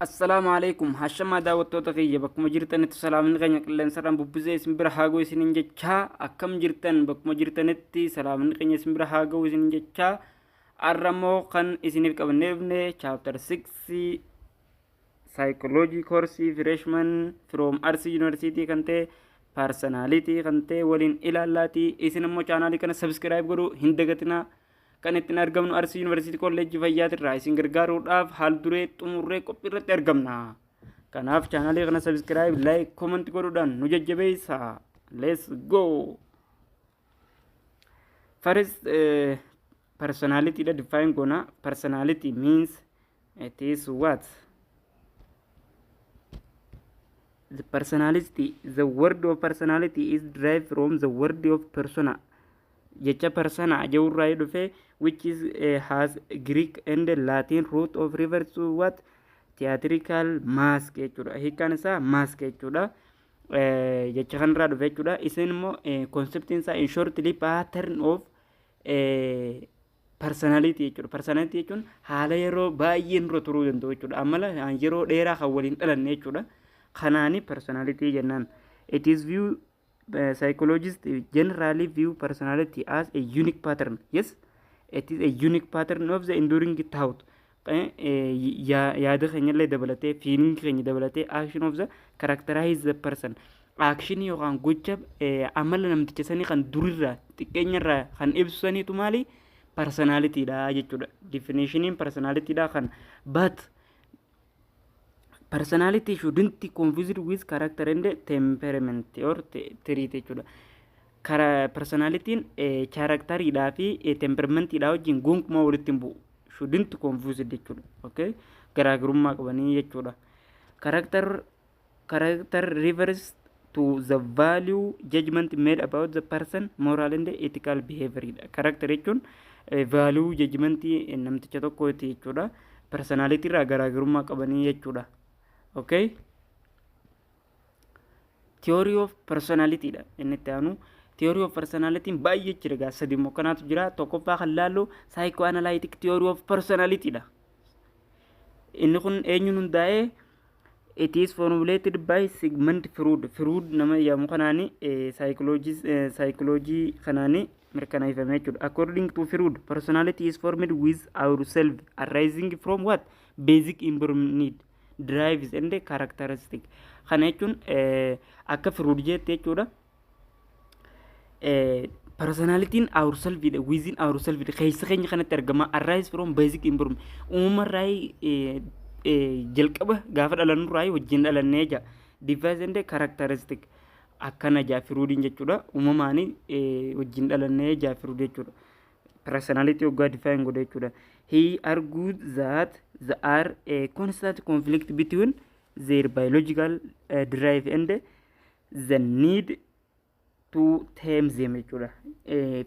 Assalaamu alaikum. Hashamaa daawwattoota kiyya, bakkuma jirtanitti salaamni keenya qilleensarraan bubbisee isin bira haa ga'u isiniin jechaa. Akkam jirtan? Bakkuma jirtanitti salaamni keenya isin bira haa ga'u isiniin jechaa, har'a immoo kan isiniif qabannee dhufne chapter 6 psychology course freshman from Arsii University kan ta'e personality kan ta'e waliin ilaallaatii. Isin immoo chaanaalii kana subscribe godhuu hin dagatinaa. Kan ittiin argamnu Arsii Yuunivarsiitii Kolleejjii Fayyaatirraa isin gargaaruudhaaf haal duree xumurree qophii irratti argamna. Kanaaf chaanaalii kana subscribe, like, comment godhuudhaan nu jajjabeessa. Let's go! First, personality dha define goona. Personality means it is what? The personality, the word of personality is derived from the word of persona. Jecha persona jedhurraa dhufe, which is has Greek and Latin root of refers to what? Theatrical mask jechuudha. Hiikkaan isaa mask jechuudha. Jecha kanarraa dhufe jechuudha. Isin immoo conceptiin isaa in shortly pattern of personality jechuudha. Personality jechuun haala yeroo baay'ee nurra turuu danda'u jechuudha. Amala yeroo dheeraa kan waliin dhalanne jechuudha. Kanaani personality jennaan. It is view psychologists generally view personality as a unique pattern. Yes, it is a unique pattern of the enduring thought. Yaada keenyallee dabalatee, feeling keenya dabalatee, action of the characterize the person. Action yookaan gocha amala namticha sanii kan durirraa xiqqeenyarraa kan ibsu saniitu maali? Personality dha jechuudha. Definitioniin personality dha kan, but personality shouldn't be confused with character and temperament or trait jechuudha. Kara personalityin characteriidhaa fi temperamentiidhaa wajjin gonkumaa walitti hin bu'u. Shouldn't confused jechuudha. Okay? Garaagarummaa qabanii jechuudha. Character refers to the value judgment made about the person moral and ethical behavior dha. Character jechuun value judgment namticha tokkooti jechuudha. Personality irraa garaagarummaa qabanii jechuudha. Okay? Theory of personality dha inni itti aanu. Theory of personality baay'ee jira gaa, sadi immoo kanaatu jira. Tokkoffaa kan laallu psychoanalytic theory of personality dha. Inni kun eenyuun hundaa'ee? It is formulated by Sigmund Freud. Freud nama jedhamu kanaani psychology kanaani mirkaneeffame jechuudha. According to Freud, personality is formed with ourselves arising from what? Basic inborn need, drives and characteristic. Kana jechuun akka Freud jette jechuudha. Personalityin ourself dha, within ourself dha, keessa keenya kanatti argama. Arise from basic inborn, uumamarraa jalqaba gaafa dhalannurraa wajjin dhalannee jaa. Drives and characteristic akkana jaa Freudiin jechuudha. Uumamaanii wajjin dhalannee jaa Freud jechuudha. Personality waggaa define godhe jechuudha. He argued that there are a constant conflict between their biological drive and the need to tame them jechuudha.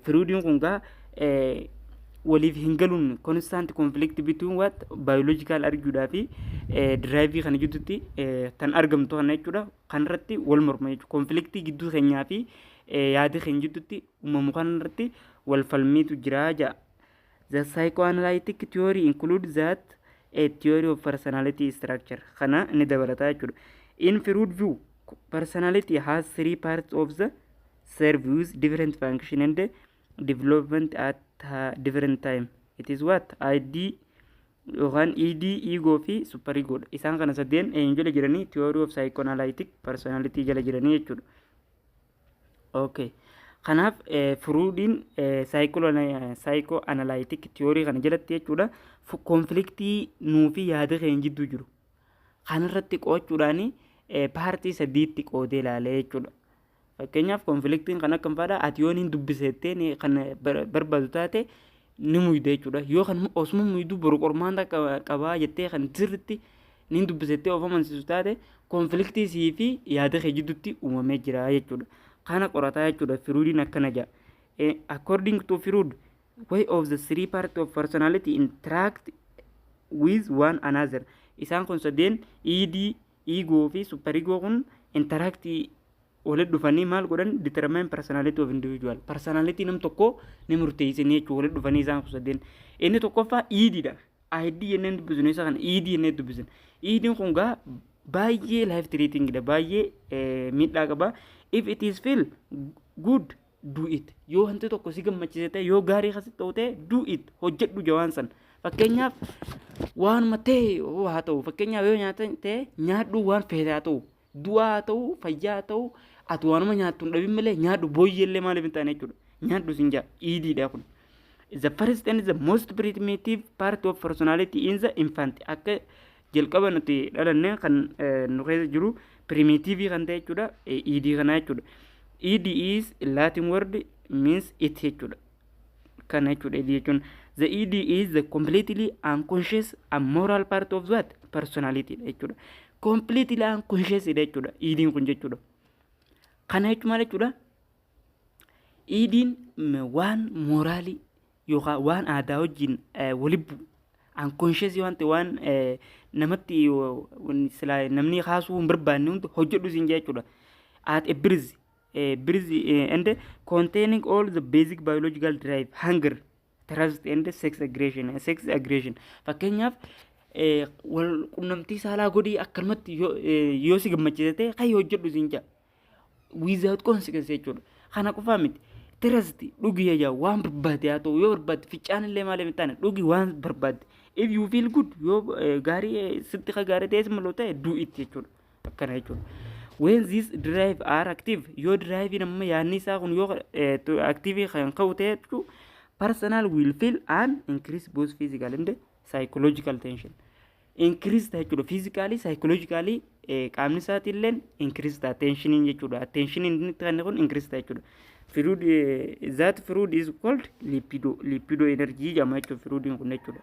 Freudiin kun gaa waliif hin galuun constant conflict between what? Biological arguudhaa fi drive kana gidduutti tan argamtu kana jechuudha. Kanarratti wal morma jechuudha. Conflictii gidduu keenyaa fi yaada keenya gidduutti uumamu kanarratti wal falmiitu jira jedha. The psychoanalytic theory includes that a theory of personality structure kana ni dabalataa jechuudha. In Freud view, personality has three parts of the serve with different function and development at different time. It is what? ID yookaan ED, ego fi super ego dha. Isaan kana sadeen eenyu jala jiranii? Theory of psychoanalytic personality jala jiranii jechuudha. Okay. Kanaaf Freudiin psychoanalytic theory kana jalatti jechuudha, conflictii nuu fi yaada keenya jidduu jiru kanarratti qo'achuudhaan partii sadiitti qoodee ilaalee jechuudha. Fakkeenyaaf, conflictiin kan akkam fa'aadha? Ati yoon hin dubbisettee kan barbaadu taate ni muyda jechuudha. Yoo kan osuma muyduu boru qormaata qabaa jettee kan sirriitti ni dubbisettee of amansiisu taate, conflictii sii fi yaada kee jidduutti uumamee jira jechuudha. Kana qorataa jechuudha. Freudiin akkana jedha. According to Freud, way of the three part of personality interact with one another. Isaan kun sadeen, ED, ego fi super ego kun, interact walitti dhufanii maal godhan? Determine personality of individual. Personality nam tokko ni murteessanii jechuudha walitti dhufanii isaan kun sadeen. Inni tokkoffaa ED dha. ID jenneen dubbisnu, isa kana ED jennee dubbisna. ED'n kun gaa baay'ee life threatening dha, baay'ee miidhaa qaba. If it is feel good, do it. Yoo wanti tokko si gammachiise ta'e, yoo gaarii akkasitti ta'u ta'e, do it, hojjedhu jawaan san. Fakkeenyaaf waanuma ta'e haa ta'u, fakkeenyaaf yoo nyaata ta'e nyaadhu, waan feete haa ta'u, du'aa haa ta'u, fayyaa haa ta'u, ati waanuma nyaattu hin dhabin malee nyaadhu, booyyeellee maaliif hin taane jechuudha. Nyaadhu sin jaa EDdha kun. The first and the most primitive part of personality in the infant. Akka jalqaba nuti dhalanne kan nu keessa jiru, primitive kan ta'e jechuudha, ED kana jechuudha. ED is Latin word, means it jechuudha. Kana jechuudha ED jechuun. The ED is the completely unconscious and moral part of what? Personality jechuudha. Completely unconscious jechuudha ED'n kun jechuudha. Kana jechuun maal jechuudha? ED'n waan moraalii yookaan waan aadaa wajjin walitti bu'u, unconscious waan ta'e, waan namatti silaa namni kaasuu hin barbaanne hunda hojjedhu siin jechuudha. At a birth and containing all the basic biological drive: hunger, thirst and sex aggression. Sex aggression, fakkeenyaaf wal qunnamtii saalaa godhii, akkanumatti yoo si gammachiise ta'e kan hojjedhu siin jedha. Without consequence jechuudha. Kana qofaa miti. Thirst, dhugi yaa, waan barbaade haa ta'u, yoo barbaade ficcaan illee maaliif hin taane, dhugi waan barbaade. If you feel good, yoo gaarii sitti ka gaarii ta'es maloo ta'e, do it jechuudha. Akkana jechuudha. When these drive are active, yoo drive amma yaadni isaa kun yoo active kan ka'u ta'e jechuudha, person will feel an increase both physical and psychological tension. Increase ta'a jechuudha. Physically, psychologically qaamni isaatiillee increase ta'a tensioniin jechuudha. Tensioniin inni kan kun increase ta'a jechuudha. Freud, that Freud is called libido, libido energy jedhama jechuudha Freudiin kun jechuudha.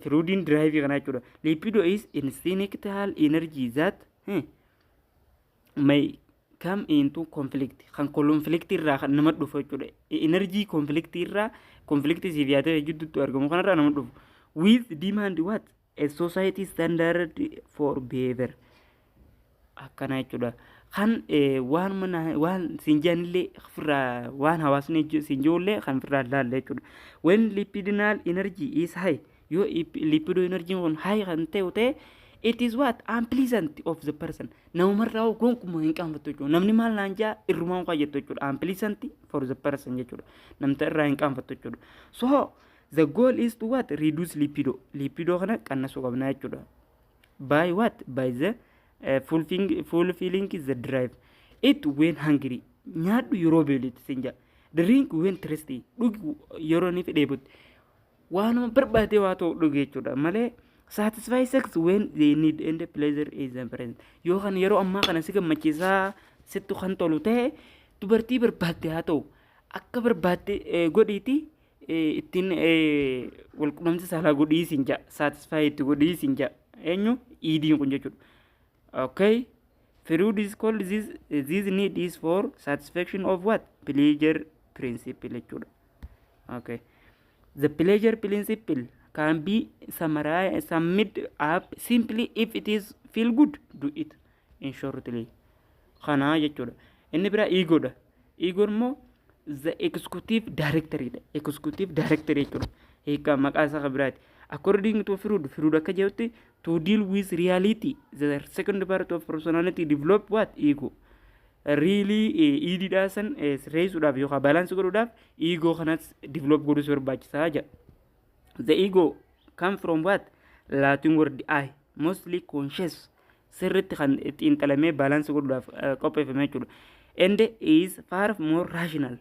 Freudiin drive kana jechuudha. Libido is instinctual energy that may come into conflict, kan conflict irraa kan nama dhufu jechuudha. Energy conflict irraa, conflict siif yaadee jidduutti argamu kanarraa nama dhufu. With demand what? A society standard for behavior. Akkana jechuudha. Kan waan mana waan siin jedhanillee ofirraa, waan hawaasni siin jedhullee kan ofirraa ilaalle jechuudha. When libidinal energy is high, yoo libido energy kun high kan ta'e ta'e, it is what? Unpleasant of the person. Namumarraa gonkumaa hin qaanfattu jechuudha. Namni maal naan jaa irrumaan waa jettu jechuudha. Unpleasant for the person jechuudha. Namta irraa hin qaanfattu jechuudha. So the goal is to what? Reduce libido. Libido kana qannasuu qabna jechuudha. By what? By the fulfilling the drive. Eat when hungry. Nyaadhu yeroo beeliti sin jedha. Drink when thirsty. Dhugi yeroo inni dheebotte. Waanuma barbaade waa ta'u dhugi jechuudha malee, satisfy sex when they need and the pleasure is present. Yoo kan yeroo ammaa kana si gammachiisaa sittu kan tolu ta'e, dubartii barbaadde haa ta'u, akka barbaadde godhiiti ittiin walqunnamtii saalaa godhii siin jedha, satisfy itti godhii siin jedha eenyu, ED'n kun jechuudha. Okay. Freud is called this need is for satisfaction of what? Pleasure principle jechuudha. Okay. The pleasure principle can be summarized, summed up simply: if it is feel good, do it, in shortly. Kana jechuudha. Inni biraa egodha. Ego immoo the executive director dha. Executive director jechuudha. Hiika maqaa isaa kan biraati. According to Freud, Freud akka jedhutti, to deal with reality, the second part of personality develop what? Ego. Really ED san sirreessuudhaaf yookaan balance godhuudhaaf ego kanas develop godhuu barbaachisaa jedha. The ego come from what? Latin word I, mostly conscious, sirriitti kan xiinxalamee balance godhuudhaaf qopheeffame jechuudha. And is far more rational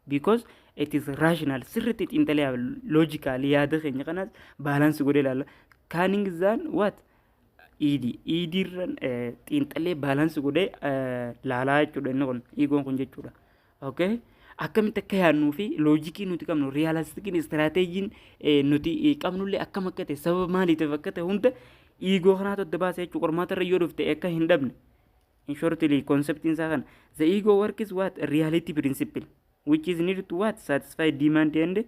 because it is rational, sirriitti xiinxalee logically yaada keenya kanas balance godhee ilaalla. Cunning than what? ED. ED irra xiinxalee balance godhee laalaa jechuudha inni kun, egoon kun jechuudha. Okay? Akkamitti akka yaadnuu fi logicii nuti qabnu, realisticiin, strategyiin nuti qabnullee akkam akka ta'e, sababa maaliitiif akka ta'e hunda ego kanaatu adda baasa jechuudha. Qormaata irra yoo dhufte akka hin dhabne. In shortly, conceptiin isaa kana. The ego works what? Reality principle, which is needed to what? Satisfy demand and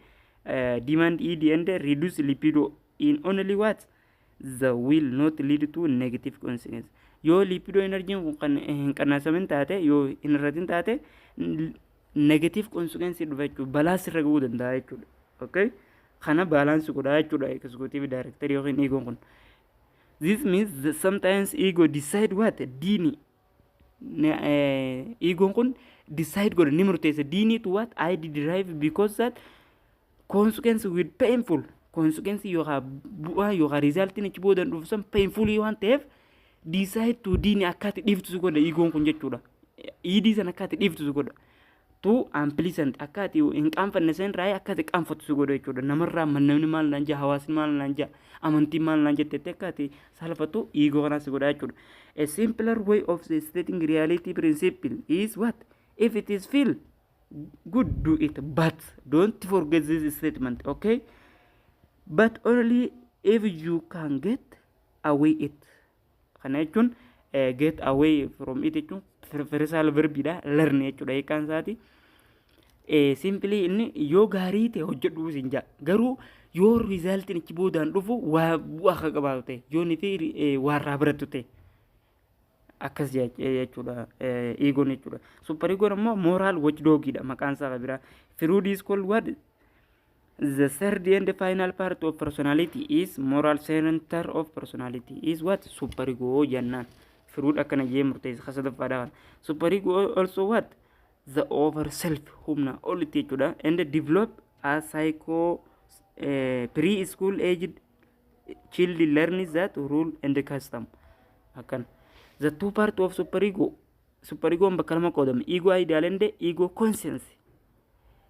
demand ED and reduce libido in only what? The will not lead to negative consequence. Yoo libido energy kun kan hin qannasamin taate, yoo hin irratin taate, negative consequence dhufa jechuudha. Balaa sirra ga'uu danda'a jechuudha. Okay? Kana balance godhaa jechuudha executive director yookiin egoon kun. This means that sometimes ego decide what? Deny. Egoon kun decide godha, ni murteessa. Deny to what? I drive because that consequence will painful. Consequence yookaan bu'aa yookaan resultiin achi boodan dhufu san painful waan ta'eef, decide to deny, akka ati dhiiftu si godha egoon kun jechuudha. Id sana akka ati dhiiftu si godha. To unpleasant, akka ati hin qaanfanne san irraa akka ati qaanfattu si godha jechuudha. Namarraa namni maal naan jaa, hawaasni maal naan jaa, amantiin maal naan jettetti akka ati salphatu ego kanaas si godha jechuudha. A simpler way of stating reality principle is what? If it is feel good, do it, but don't forget this statement, okay? But only if you can get away it. Kana jechuun get away from it jechuun phrasal verbiidha, learn jechuudha hiikkaan isaati. Simply inni yoo gaarii ta'e hojjedhu siin jaa, garuu yoo resultiin achi boodaan dhufu waa bu'aa akka qabaatu ta'e, yoo ni fi waa irraa barattu ta'e, akkas jechuudha egoon jechuudha. Super egoon ammoo moral watchdogiidha maqaan isaa biraa. Freud is called what? The third and final part of personality is moral center of personality is what? Super ego jennaan. Freud akkana jee murteessa kasadaffaadha kana. Super ego also what? The over self, humna olitti jechuudha. And develop a psycho pre-school aged child learns that rule and custom. Akkana. The two part of super ego. Super ego bakka lama qoodama. Ego ideal and ego conscience.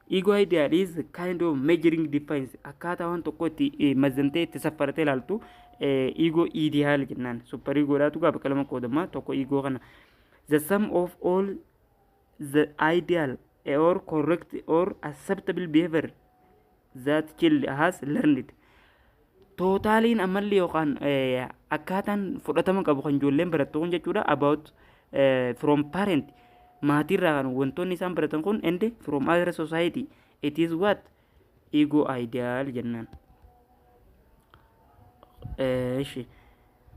Ego ideal is kind of measuring defines, akkaataa waan tokko itti mazantee itti saffaratee ilaaltu ego ideal jennaan. Super egoodhaatu gaa bakka lama qoodama tokko ego kana. The sum of all the ideal or correct or acceptable behavior that child has learned. Totaliin amalli yookaan akkaataan fudhatama qabu kan ijoolleen barattu kun jechuudha, about from parent, maatiirraa kan wantoonni isaan baratan kun, and from other society, it is what? Ego ideal jennaan. Eeshi.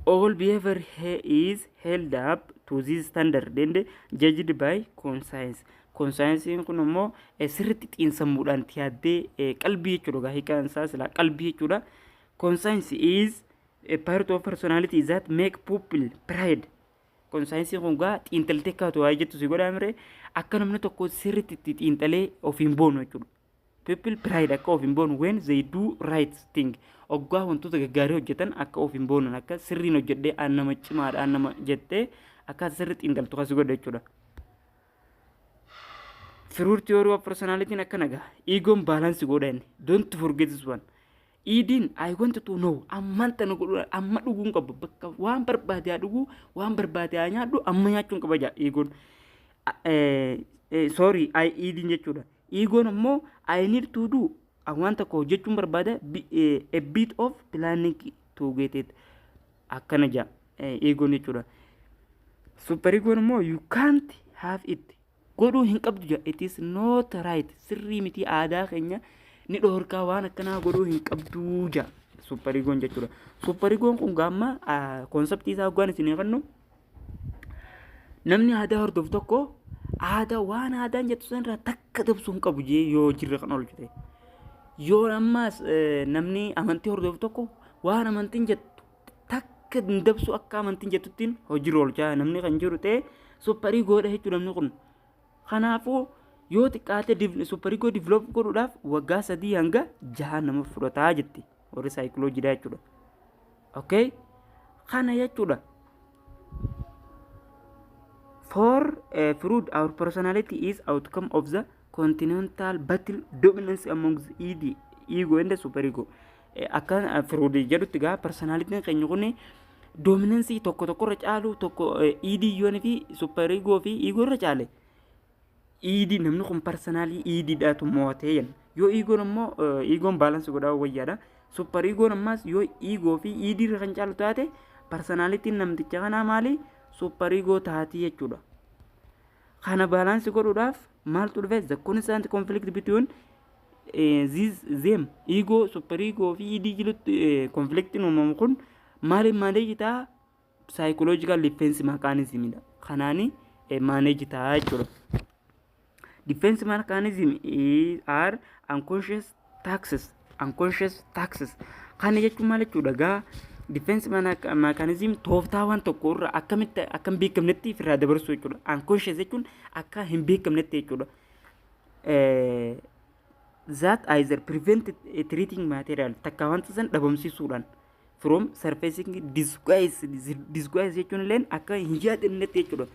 All behavior is held up to this standard and judged by conscience. Conscience kun immoo sirriitti xiinsammuudhaan yaaddee, qalbii jechuudha gaa hiikaan isaa silaa qalbii jechuudha. Conscience is a part of personality that make people pride. Conscience kun gaa xiinxaltee akkaatu waa'ee jettu si godhaa mire, akka namni tokko sirriitti itti xiinxalee ofiin boonu jechuudha. People pride, akka ofiin boonu, when they do right thing, oggaa wantoota gaggaarii hojjetan akka ofiin boonan, akka sirriin hojjedhee aan nama cimaadha aan nama jettee akka sirriitti xiinxaltu kasi godha jechuudha. Freud theory of personality akkana gaa egoon balance godha inni. Don't forget this one. Idiin I want to know, amman tana godhu, amma dhuguun qabu, bakka waan barbaade haa dhuguu, waan barbaade haa nyaadhu, amma nyaachuun qaba jaa egoon. Sorry, I idiin jechuudha. Egoon ammoo I need to do, waan tokko hojjechuun barbaada, a bit of planning to get it, akkana jaa egoon jechuudha. Super egoon immoo you can't have it, godhuu hin qabdu jaa, it is not right, sirrii miti, aadaa keenya ni dhoorkaa, waan akkanaa godhuu hin qabdu jaa super egoon jechuudha. Super egoon kun gaamma conceptii isaa hoggaan isin fannu, namni aadaa hordofu tokko aadaa waan aadaan jettu sanirraa takka dabsuu hin qabu jee yoo jirre kan oolchu ta'e. Yoo ammaas namni amantii hordofu tokko waan amantiin jettu takka hin dabsu, akka amantiin jettuttiin hojiirra oolchaa namni kan jiru ta'e, super egoodha jechuudha namni kun. Kanaafuu yoo xiqqaate super ego develop godhuudhaaf waggaa 3 hanga 6 nama fudhataa jetti warri saayikiloojiidha jechuudha. Okay? Kana jechuudha. For Freud, our personality is outcome of the continental battle dominance among the id, ego and the superego. Akka Freud jedhutti gaa personalityn keenya kun dominance tokko tokko irra caalu, tokko id yoon fi superego fi ego irra caale. Id namni kun personality ididhaatu mo'atee jenna. Yoo egoon immoo egoon balance godhaa wayyaadha. Super egoon ammas yoo ego fi id irra kan caalu taate, personalityn namticha kanaa maali? Super ego taatii jechuudha. Kana balance godhuudhaaf maaltu dhufe? The constant conflict between these them, ego, super ego fi id jirutti conflictiin uumamu kun maaliin manage ta'a? Psychological defense mechanismidha. Kanaani manage ta'a jechuudha. Defense mechanism are unconscious taxes. Unconscious tasks. Kana jechuun maal jechuudha gaa? Defense mechanism tooftaa waan tokko irra akkamitti akka hin beekamnetti ofirraa dabarsuu jechuudha. Unconscious jechuun akka hin beekamnetti jechuudha. That either prevent threatening material, takka wanta san dhabamsiisuudhaan, from surfacing disguise. Disguise jechuun illeen akka hin yaadamnetti jechuudha.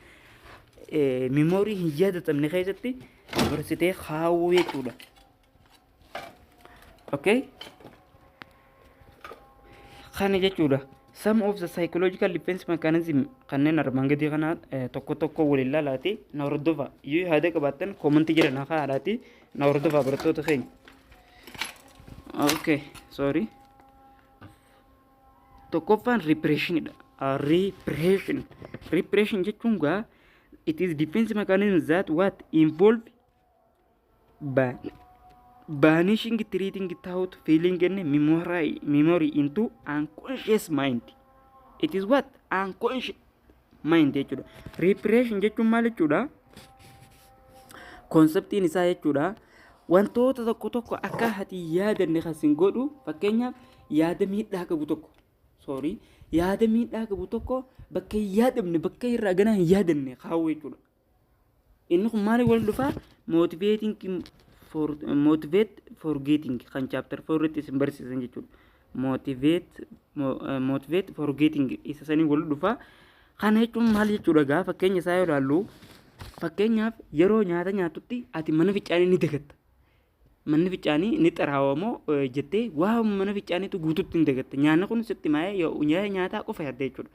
Memory hin yaadatamne keessatti dabarsitee kaawuu jechuudha. Okay? Kana jechuudha. Some of the psychological defense mechanism kanneen armaan gadii kana tokko tokko waliin ilaalaati na hordofa. Yoo yaada qabaattan comment jira na kaa'aadhaati na hordofa, barattoota keenya. Okay, sorry. Tokkoffaan repressionidha. Repression. Repression jechuun gaa it is defense mechanism that what involve banishing threatening thought, feeling and memory into unconscious mind. It is what? Unconscious mind jechuudha. Repression jechuun maal jechuudha? Conceptiin isaa jechuudha. Wantoota tokko tokko akka ati yaadanne kan sin godhu, fakkeenyaaf yaada miidhaa qabu tokko, sorry, yaada miidhaa qabu tokko bakka hin yaadamne, bakka irraa ganaa hin yaadanne kaawwu jechuudha. Inni kun maaliif wal dhufaa? Motivating for motivate forgetting kan chapter 4 irratti isin barsiisan jechuudha. Motivate forgetting isa sanii wal dhufaa. Kana jechuun maal jechuudha gaa? Fakkeenya isaa yoo ilaallu, fakkeenyaaf yeroo nyaata nyaatutti ati mana fincaanii ni dagatta. Manni fincaanii ni xaraawamoo jettee waa mana fincaaniitu guututti ni dagatta. Nyaanni kun sitti maayee nyaataa qofa yaadda jechuudha.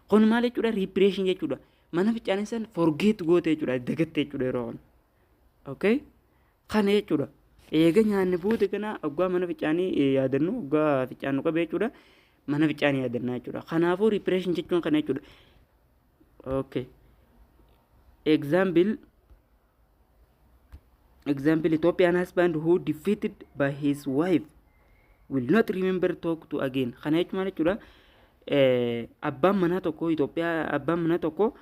Kun maal jechuudha? Repression jechuudha. Mana fincaanii san forget goote jechuudha. Dagatte jechuudha yeroo kana. Okay? Kana jechuudha. Eega nyaanni booda kana oggaa mana fincaanii yaadannu, oggaa fincaannu qabe jechuudha. Mana fincaanii yaadannaa jechuudha. Kanaafuu repression jechuun kana jechuudha. Okay. Example, Ethiopian husband who defeated by his wife will not remember talk to again. Kana jechuun maal jechuudha? Abbaan manaa tokko Itoophiyaa, abbaan manaa tokko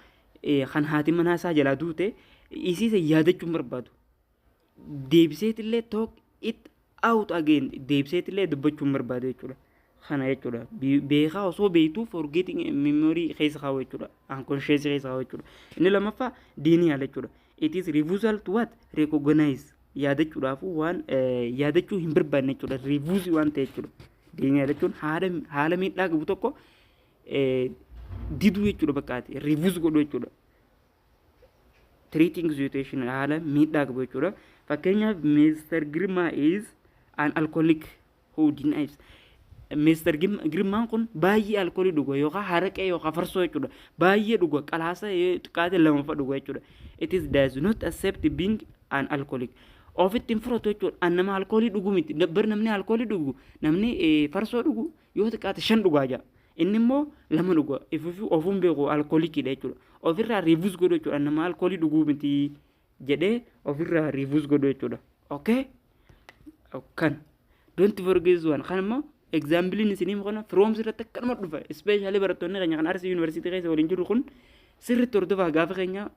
kan haati manaa isaa jalaa duute isiisa yaadachuu hin barbaadu. Deebiseetillee talk it out again, deebiseetillee dubbachuu hin barbaadu jechuudha. Kana jechuudha. Beekaa osoo beektuu forgetting memory keessa kaa'u jechuudha. Unconscious keessa kaa'u jechuudha. Inni lammaffaa denial jechuudha. It is refusal to what? Recognize. Yaadachuudhaafuu waan yaadachuu hin barbaanne jechuudha. Refuse waan ta'e jechuudha. Denial jechuun haala miidhaa qabu tokko diduu jechuudha bakkaati. Refuse godhu jechuudha. Threatening situation, haala miidhaa qabu jechuudha. Fakkeenyaaf, Mr. Girma is an alcoholic who denies. Mr. Girmaan kun baay'ee alkoolii dhuga yookaan haraqee yookaan farsoo jechuudha. Baay'ee dhuga, qalaasa xiqqaate lamaffaa dhuga jechuudha. It is does not accept being an alcoholic. Ofitti hin fudhatu jechuudha. An nama alkoolii dhugu miti. Bar namni alkoolii dhugu, namni farsoo dhugu yoo xiqqaate shan dhugaa jira. Inni immoo lama dhuga. Ifuuf ofuun beeku alcoholiciidha jechuudha. Ofirraa refuse godhu jechuudha. Nama alkoolii dhuguu miti jedhee ofirraa refuse godhu jechuudha. Okay? Kan. Don't forget one. Kan immoo exampleiin isinii kana firoomsi irratti akkanuma dhufa. Especially barattoonni keenya kan Arsii Yuunivarsiitii keessa waliin jiru kun sirriitti hordofaa. Gaafa keenya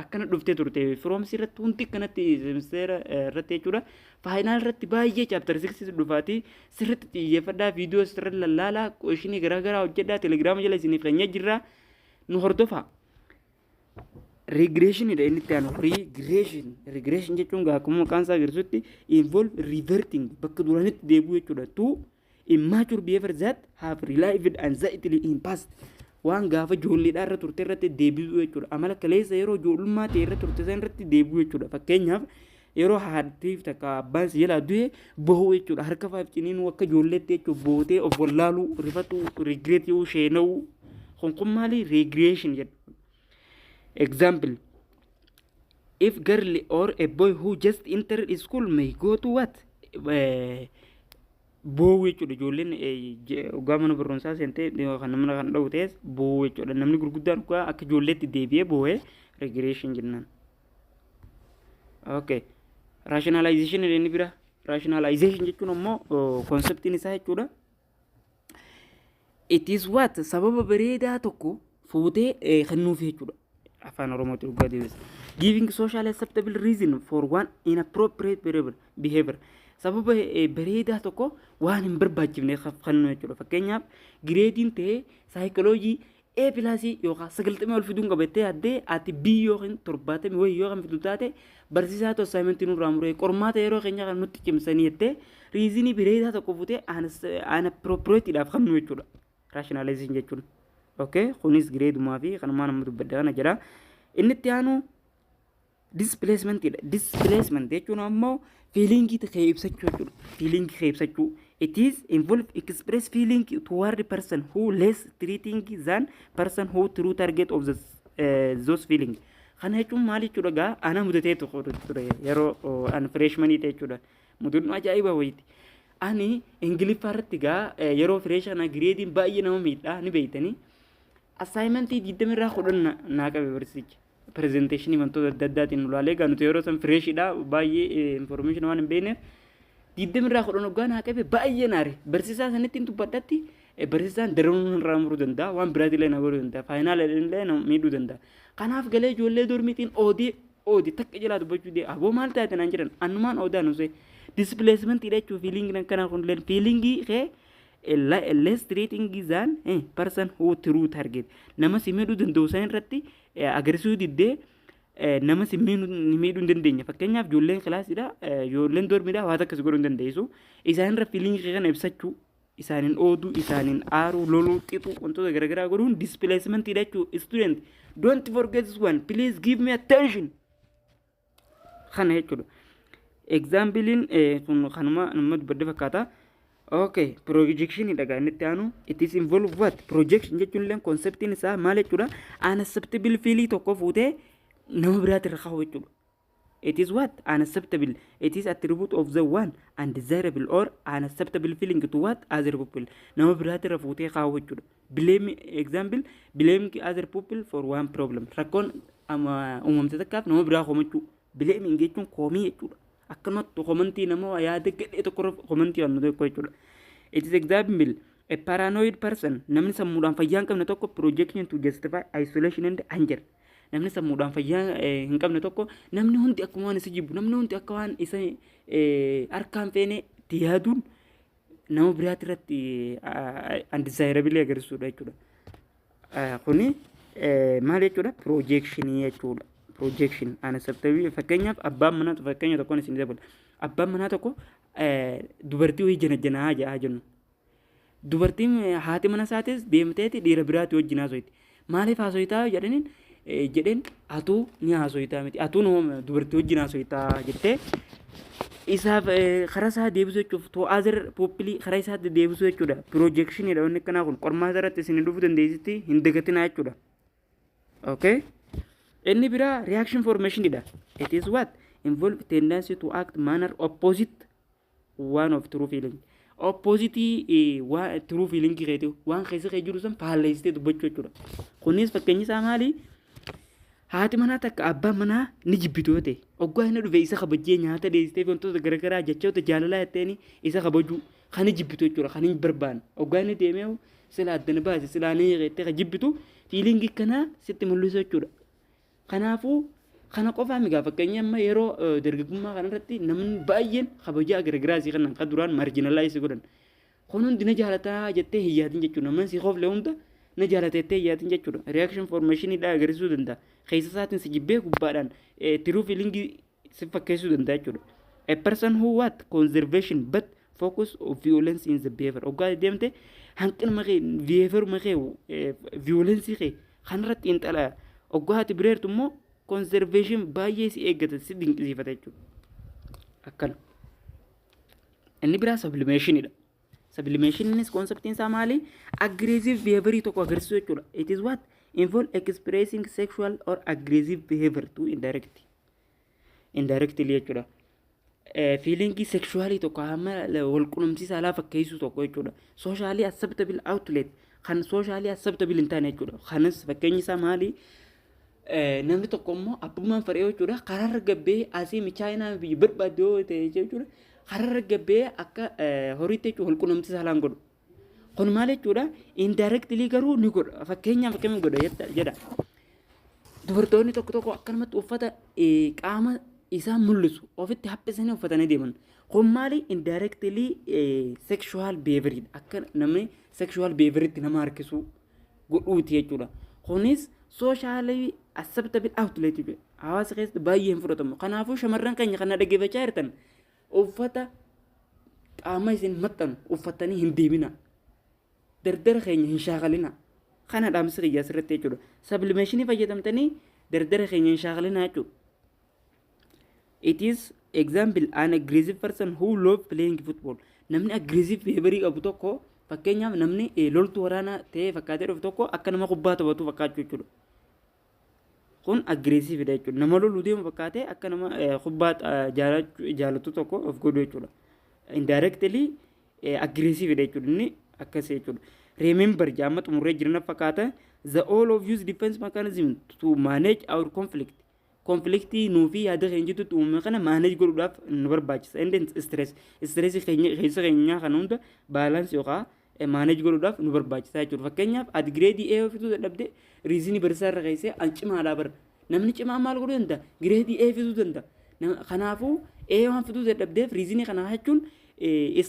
akkana dhuftee turte firoomsi irratti, hundi akkanatti semesteera irratti jechuudha. Final irratti baay'ee chapter 6 dhufaati sirriitti xiyyeeffadhaa, viidiyoo sirriitti lallaalaa, questionii garaagaraa hojjedhaa, Telegiraama jala isiniif keenya jirra, nu hordofaa. Regressionidha inni itti aanu. Regression. Regression jechuun akkuma maqaan isaa agarsiisutti involve reverting, bakka duraanitti deebi'uu jechuudha. To immature behavior that have relived anxiety in past. Waan gaafa ijoolleedhaa irra turte irratti deebi'uu jechuudha. Amala kaleessa yeroo ijoollummaa ta'e irra turte san irratti deebi'uu jechuudha. Fakkeenyaaf, yeroo haadhiif takka abbaan si jalaa du'e bahuu jechuudha. Harka faaf ciniinuu akka ijoolleetti jechuudha. Bootee of wallaaluu, rifatuu, regretii, sheena'uu. Kun maali? Regression jedhu. Example, if girl or a boy who just entered school may go to what? Boo'uu jechuudha. Ijoolleen dhugaa mana barumsaa seentee kan nama kan dha'u ta'es boo'uu jechuudha. Namni gurguddaan dhugaa akka ijoolleetti deebi'ee boo'ee regression jennaan. Okay. Rationalization inni bira. Rationalization jechuun ammoo conceptiin isaa jechuudha. It is what? Sababa bareedaa tokko fuutee kennuuf jechuudha. Afaan Oromootti dhugaa deebisa. Giving social acceptable reason for one inappropriate behavior. Sababa bareedaa tokko waan hin barbaachifne kennu jechuudha. Fakkeenyaaf, gradeiin ta'ee saayikoloojii A plusii yookaan 90 ol fiduun qabattee addee ati B yookiin 70 wayii yoo kan fidu taate, barsiisaa assignmentii nurraa muree, qormaata yeroo keenya kan nutti cimsanii jettee reasonii bareedaa tokko fuutee inappropriateiidhaaf kennu jechuudha. Rationalization jechuun. Okay, kunis gradeumaa fi kanumaan amma dubbadda kana jedha. Inni itti aanu displacementiidha. Displacement jechuun ammoo feelingii kee ibsachuu jechuudha. Feelingii kee ibsachuu. It is involve express feeling toward the person who less threatening than person who true target of the, those feeling. Kana jechuun maal jechuudha? Gaa ana mudatee tokko ture yeroo an freshmanii ta'e jechuudha. Mudannoo ajaa'iba wayiiti. Ani Ingiliffaa irratti gaa yeroo freshana gradeiin baay'ee nama miidhaa ni beeytanii. Assignmentii 20 irraa 10 naa qabe barsiisichi. Presentationii wantoota adda addaatiin ulaalee, gaa nuti yeroo san freshidha, baay'ee information waan hin beekneef, 20 irraa 10 hoggaa naa qabe baay'ee naare. Barsiisaa sanitti hin dubbadhatti, barsiisaan daranuu irraa muruu danda'a, waan biraatillee na godhuu danda'a, final illee na miidhuu danda'a. Kanaaf galee ijoollee dormiitiin oodee oode takka jalaa dubbachuu dee, "Aboo, maal taate?" naan jedhan. Annumaan oodaa nusee displacement jechuu. Feeling akkanaa kun feelingii kee less threatening than person who true target, nama si miidhuu danda'u san irratti agarsiisuu diddee nama si miidhuu hin dandeenya. Fakkeenyaaf, ijoolleen kilaasiidha, ijoolleen dormiidha, waan akkas godhuu hin dandeessu. Isaan irra feelingii kana ibsachuu, isaaniin ooduu, isaaniin aaruu, loluu, xixuu, wantoota garaagaraa godhuun displacement jechuu. Student, don't forget this one, please give me attention. Kana jechuudha. Exampleiin kun kanuma nama dubbadde fakkaata. Okay, projection dha inni itti aanu. It is involve what? Projection jechuun illee conceptiin isaa maal jechuudha? Unacceptable feeling tokko fuutee nama biraatti irra kaa'u jechuudha. It is what? Unacceptable. It is attribute of the one undesirable or unacceptable feeling to what? Other people. Nama biraatti irra fuutee kaa'u jechuudha. Blame, example, blame other people for one problem. Rakkoon uumamte takkaaf nama biraa komachuu. Blaming jechuun komii jechuudha. Akkanumatti commentii nama yaada gadhee tokko irra commentii waan tokko jechuudha. It is example, a paranoid person, namni sammuudhaan fayyaa hin qabne tokko, projection to justify isolation and anger. Namni sammuudhaan fayyaa hin qabne tokko namni hundi akkuma waan isa jibbu, namni hundi akka waan isa harkaan feene itti yaaduun nama biraati irratti undesirable agarsiisudha jechuudha. Kuni maal jechuudha? Projectionii jechuudha. Projection unacceptable. Fakkeenyaaf, abbaan manaa, fakkeenya tokkoon isin dabala. Abbaan manaa tokko dubartii wayii jana janaa jedhaa jennu. Dubartiin haati mana isaatis deemteeti dhiira biraati wajjin haasoyti. "Maaliif haasoytaa?" jedhaniin jedheen, "Atuu ni haasoytaa miti, atuu nama dubartii wajjin haasoytaa" jettee isaaf karaa isaa deebisuu jechuuf, to other people karaa isaatti deebisuu jechuudha. Projectionidha wanni akkanaa kun. Qormaata irratti isin dhufuu dandeessitti, hin dagatinaa jechuudha. Okay? Inni biraa reaction formationidha. It is what? Involve tendency to act manner opposite one of true feeling. Opposite waan true feeling keeti, waan keessa kee jiru san faalleessitee dubbachuu jechuudha. Kunis fakkeenyi isaa maali? Haati manaa takka abbaan manaa ni jibbitu yoo ta'e, oggaa inni dhufe isa kabajjee, nyaata dhiyeessitee, wantoota garaagaraa jechoota jaalalaa jetteeni isa kabajuu kan jibbitu jechuudha, kan hin barbaanne. Oggaa inni deemee sila addana baase, silaa ni jettee kan jibbitu, feelingii kanaa sitti mul'isu jechuudha. Kanaafuu kana qofaa migaa, fakkeenya amma yeroo dargaggummaa kanarratti namni baay'een kabajaa garaagaraa si kannan kan duraan marginalize godhan. Kun hundi na jaalataa jettee hin yaadin jechuudha. Namni si kofle hunda na jaalata jettee hin yaadin jechuudha. Reaction formation dha agarsiisuu danda'a. Keessa isaatiin si jibbee gubbaadhaan true feelingii si fakkeessuu danda'a jechuudha. A person who what? Conservation but focus of violence in the behavior. Oggaa deemte hanqinuma kee, behavior kee, violence kee kanarratti xiinxala. Oggaa ati bireertu immoo conservation baay'ee si eeggata, si dinqisiifata jechuudha. Akkana. Inni biraa sublimationidha. Sublimationis conceptiin isaa maali? Aggressive behavior tokko agarsiisuu jechuudha. It is what? Involve expressing sexual or aggressive behavior to indirect. Indirectly jechuudha. Feelingii sexualii tokko hamma wal qunnamtii saalaa fakkeessuu tokko jechuudha. Socially acceptable outlet, kan socially acceptable hin taane jechuudha. Kanas fakkeenyi isaa maali? Namni tokko immoo abbummaan fedhee jechuudha, karaarra gabbee asii michaayinaa biyya barbaadde yoo ta'e jechuudha, karaarra gabbee akka horiitti jechuudha wal qunnamtii saalaan godhu. Kun maal jechuudha? Indirectly garuu ni godha. Fakkeenyaaf akkamiin godha jedha. Dubartoonni tokko tokko akkanumatti uffata qaama Isaan mul'isu, ofitti haphisanii uffatanii deeman. Kun maali? Indirectly sexual behavior, akka namni sexual behavioritti nama harkisuu godhuuti jechuudha. Kunis socially acceptable outlet jechuudha. Hawaasa keessatti baay'ee hin fudhatamu. Kanaafuu shamarran keenya kana dhaggeeffachaa jirtan, uffata qaama isin maxxanu uffatanii hin deemina. Dardara keenya hin shaakalina. Kana dhaamsi kiyya asirratti jechuudha. Sublimation fayyadamtanii dardara keenya hin shaakalina jechuudha. It is example, an aggressive person who love playing football. Namni aggressive behavior qabu tokko, fakkeenyaaf namni loltuu waraanaa ta'ee fakkaatee dhufu tokko akka nama kubbaa taphatu fakkaachuu jechuudha. Kun aggressive dha jechuudha. Nama loluu deemu fakkaatee akka nama kubbaa jaalatu tokko of godhu jechuudha. Indirectly aggressive dha jechuudha, inni akkas jechuudha. Remember, jaamma xumurree jirna fakkaata. The all of use defense mechanism to manage our conflict. Conflictii nuu fi yaada keenya jidduutti uumame kana manage godhuudhaaf nu barbaachisa. Inni stress, stressii keenya keessa keenyaa kana hunda balance yookaan manage godhuudhaaf nu barbaachisa jechuudha. Fakkeenyaaf ati grade A fiduu dadhabde, reasonii barsiisaa irra keessee an cimaadhaa bara. Namni cimaa maal godhuu danda'a? Grade A fiduu danda'a. Kanaafuu A waan fiduu dadhabdeef reasonii kana jechuun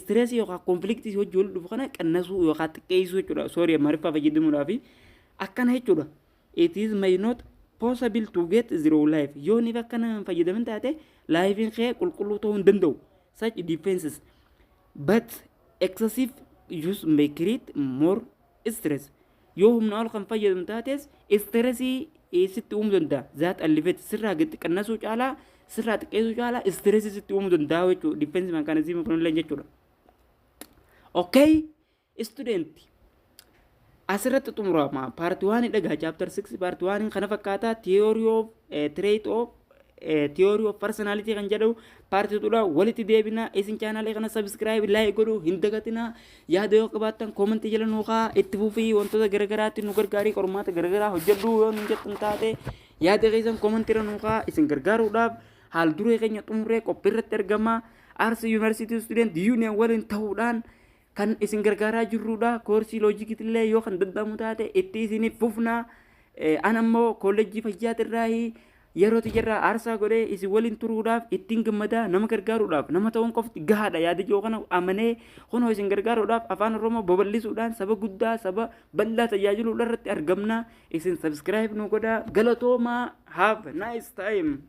stressii yookaan conflictii hojii wal dhufu kana qannasuu yookaan xiqqeessuu jechuudha. Sorry, Amaariffaa fayyadamuudhaaf akkana jechuudha. It is may not possible to get zero life. Yoo ni akkana fayyadamin taate, lifeiin kee qulqulluu ta'uu hin danda'u. Such defenses, but excessive use may create more stress. Yoo humna ol kan fayyadamu taates, stressii sitti uumuu danda'a. That alleviate, sirraa gadi qannasuu caalaa, sirraa xiqqeessuu caalaa, stressii sitti uumuu danda'a jechuudha. Defense mechanism kunillee jechuudha. Okay, student. Asirratti xumurama. Part one dhagaa chapter 6 part 1 kana fakkaataa, theory of trait of theory of personality kan jedhu part twodha. Walitti deebina. Isin channelii kana subscribe, like godhuu hin dagatina. Yaada yoo qabaattan commentii jala nuu kaa. Itti fufii wantoota garagaraatti nu gargaarii, qormaata garagaraa hojjedhu yoo nun jettan taate, yaada keessan commentii irra nuu kaa. Isin gargaaruudhaaf haal duree keenya xumuree qophii irratti argama. Arsii University Student Union waliin ta'uudhaan kan isin gargaaraa jirrudha. Koorsii logiciitillee yoo kan danda'amu taate itti isiniif fufna. An ammoo kolleejjii fayyaatirraa yeroo tiyyaarraa aarsaa godhee isin waliin turuudhaaf ittiin gammadaa. Nama gargaaruudhaaf nama ta'uun qofti gahaadha yaada jiru kana amanee kunoo isin gargaaruudhaaf afaan Oromoo babal'isuudhaan saba guddaa, saba bal'aa tajaajiluudha irratti argamna. Isin subscribe nu godhaa. Galatoomaa. Have nice time.